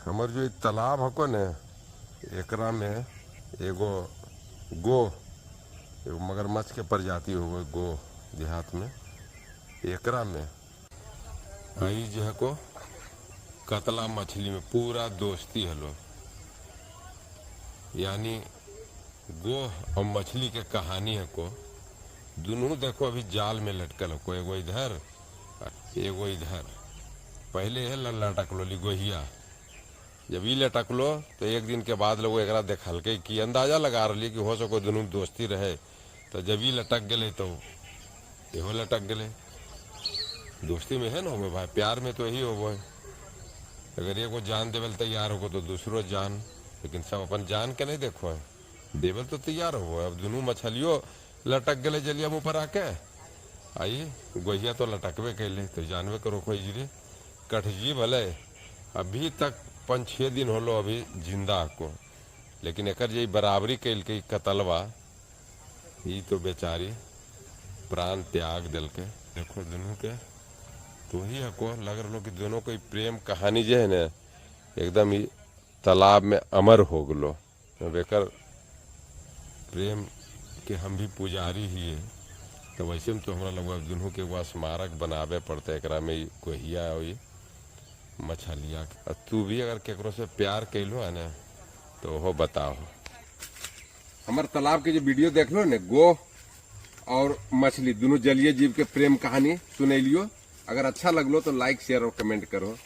हमर जो ई तालाब हको ने, एकरा में एगो गो, एगो मगरमच्छ के प्रजाति होवे गो देहात में, एकरा में ई जे हको कतला मछली में पूरा दोस्ती हलो। यानी गो और मछली के कहानी हको। दोनों देखो अभी जाल में लटकल हको, एगो इधर एगो इधर। पहले है लटकलो ली गोहिया, जब ई लटकलो तो एक दिन के बाद लोग एकरा देखलकै कि अंदाजा लगा रही कि हो सको दोनों दोस्ती रहे। तो जब ई लटक गए तो एहो लटक गए। दोस्ती में है ना होवे भाई, प्यार में तो यही होवे है। अगर एगो जान देवल तैयार होगो तो दूसरो जान, लेकिन सब अपन जान के नहीं देखो है, देवल तो तैयार हो। अब दोनों मछलियों लटक गए जलिया मुँह पर आके, आई गोहिया तो लटकबे कैले, तो जानबे करो कोई जी कठजी भले अभी तक 5-6 दिन होलो अभी जिंदा को, लेकिन एकर जे बराबरी कैलकै कतलवा, ई तो बेचारी प्राण त्याग दिलके। देखो दोनों के तो वही हको लग रहा कि दोनों को प्रेम कहानी जो है ना एकदम ही तालाब में अमर हो गलो। अब एकर प्रेम के हम भी पुजारी ही है, तो वैसे में तो हमरा लगवा दोनों के एगो स्मारक बनावे पड़ते, एकरा में गोहिया और मछलिया। और तू भी अगर केकरो से प्यार कैलो है ना तो वो बताओ। हमार तालाब के जो वीडियो देख लो ने, गो और मछली दोनों जलीय जीव के प्रेम कहानी सुनैलियो। अगर अच्छा लगलो तो लाइक शेयर और कमेंट करो।